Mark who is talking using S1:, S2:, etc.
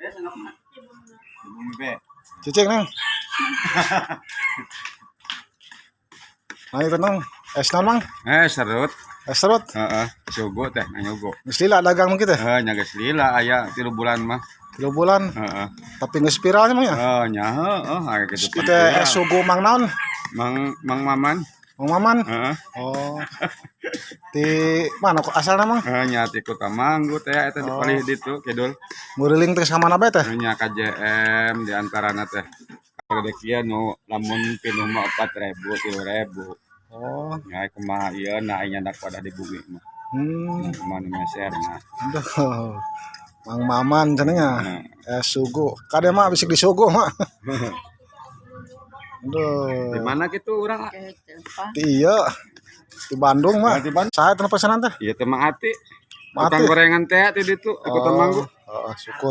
S1: Di bumi be.
S2: Cicing, Neng. Nah, itu, Neng. Es naon, Mang?
S1: Eh, serut.
S2: Es serut.
S1: Heeh, sugo teh nanyugo.
S2: Geus lila dagang mah kita.
S1: Heuh, nya geus lila aya 3 bulan mah.
S2: 3 bulan.
S1: Heeh.
S2: Tapi geus viral mah ya.
S1: Heuh, nya heuh, aya kitu.
S2: Itu es sugo Mang naon?
S1: Mang Mang Maman.
S2: Mang Maman.
S1: Heeh.
S2: Oh. Di mana kok asalna, Mang?
S1: Heuh, nya ti Kota Manggu teh eta di palih ditu kidul.
S2: Nguriling teh ka mana bae teh?
S1: Nya KJM di antarana teh. Gede kieu nu lamun pinuh mah 4000, 3000.
S2: Oh.
S1: Nya kumaha ieu na aya nyandak wadah di bumi mah. Kumaha nu meser nah.
S2: Aduh. Mang Maman cenah nya.
S1: Nah.
S2: Es sugo. Kade mah bisik disugo mah. Aduh.
S1: Di mana kitu urang?
S2: Di iya. Di Bandung mah.
S1: Di Bandung.
S2: Saya teh pesanan teh.
S1: Ieu teh Mang Ati.
S2: Mang
S1: Tukang
S2: Ati.
S1: gorengan teh ti ditu di Kota Manggu.
S2: Oh, syukur.